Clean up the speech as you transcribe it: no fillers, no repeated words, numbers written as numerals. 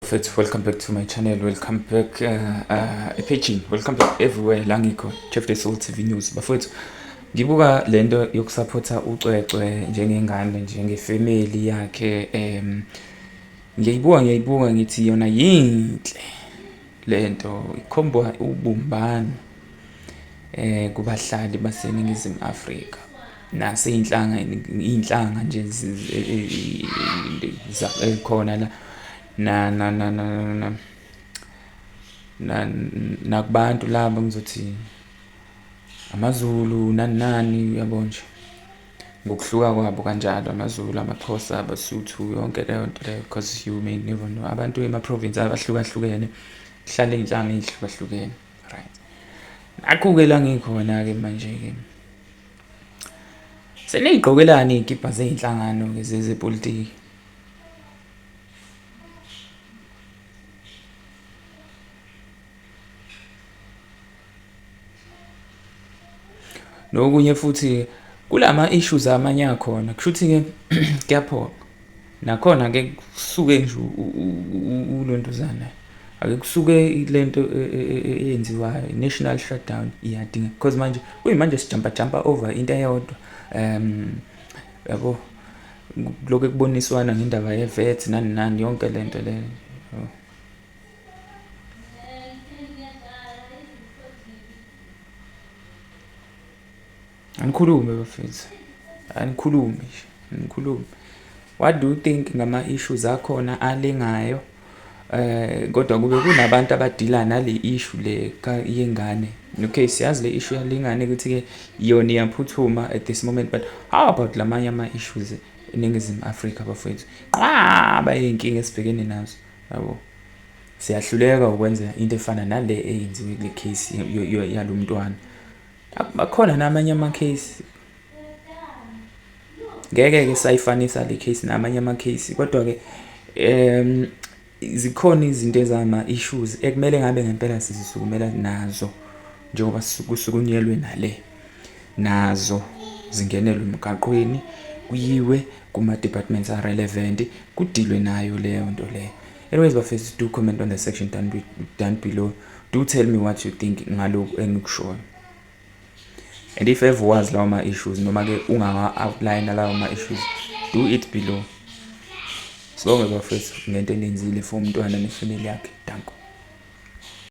Bafethu, welcome back to my channel, welcome back epagini, welcome back everywhere la ngikho, Chef The Soul TV News. Bafethu, ngibuka lento yokusaphotha uCwecwe njengengane, njengefamily yakhe. Ngiyayibuka ngithi yona yinhle lento, ikhomba ubumbano kubahlali baseNingizimu Afrika naseyinhlanga iy'nhlanga nje ekhona la na na na na na na nakubantu laba, ngizothi amaZulu nani nani, uyabo nje, ngokuhluka kwabo kanjalo, amaZulu, amaXhosa, abaSuthu, yonke leyo nto leyo, because you may never know, abantu ema-province abahlukahlukene, kuhlala iy'nhlanga ey'hlukahlukene, right? Nakhu-ke la ngikhona-ke manje-ke, seniy'gqokelani iy'kibha zey'nhlangano-ke zezepolitiki? Nokunye futhi kulama issues amanye akhona, kushuthi-ke kuyaphoqa nakhona-ke, kusuke nje ulontuzana, ake kusuke lento eyenziwayo, i-national shutdown iyadinga, because manje kuyimanje sijampa jampa over into eyodwa, yabo, lokho kuboniswana ngendaba ye-VAT nani nani, yonke lento leyo. Anikhulume bafethu, anikhulume nje, anikhulume. What do you think ngama-issues akhona alengayo, kodwa kube kunabantu abadila nale issue le yengane? Okay, siyazi le issue yalengane ukuthi-ke yona iyaphuthuma at this moment, but how about lamanye ama-issues eNingizimu Afrika, bafethu? Nqwaba iy'nkinga esibhekene nazo, yabo. Siyahluleka ukwenza into efana nale eyenziwe kule case yalo mntwana. Bakhona namanye ama-case, ngeke-ke sayifanisa le case namanye ama-case, kodwa-ke zikhona izinto ezama-issues ekumele ngabe ngempela sizisukumela nazo, njengoba kusukunyelwe nale, nazo zingenelwe emgaqweni, kuyiwe kuma-departments a-relevant, kudilwe nayo leyo nto leyo. Anyways bafethu, do comment on the section down below. Do tell me what you think ngalokhu engikushoyo, and if ever wazi lawo ma-issues, noma-ke ungawa-outline lawo ma-issues, do it below. Sibonge bafethu ngento enenzile for umntwana nefamily yakhe. Danko.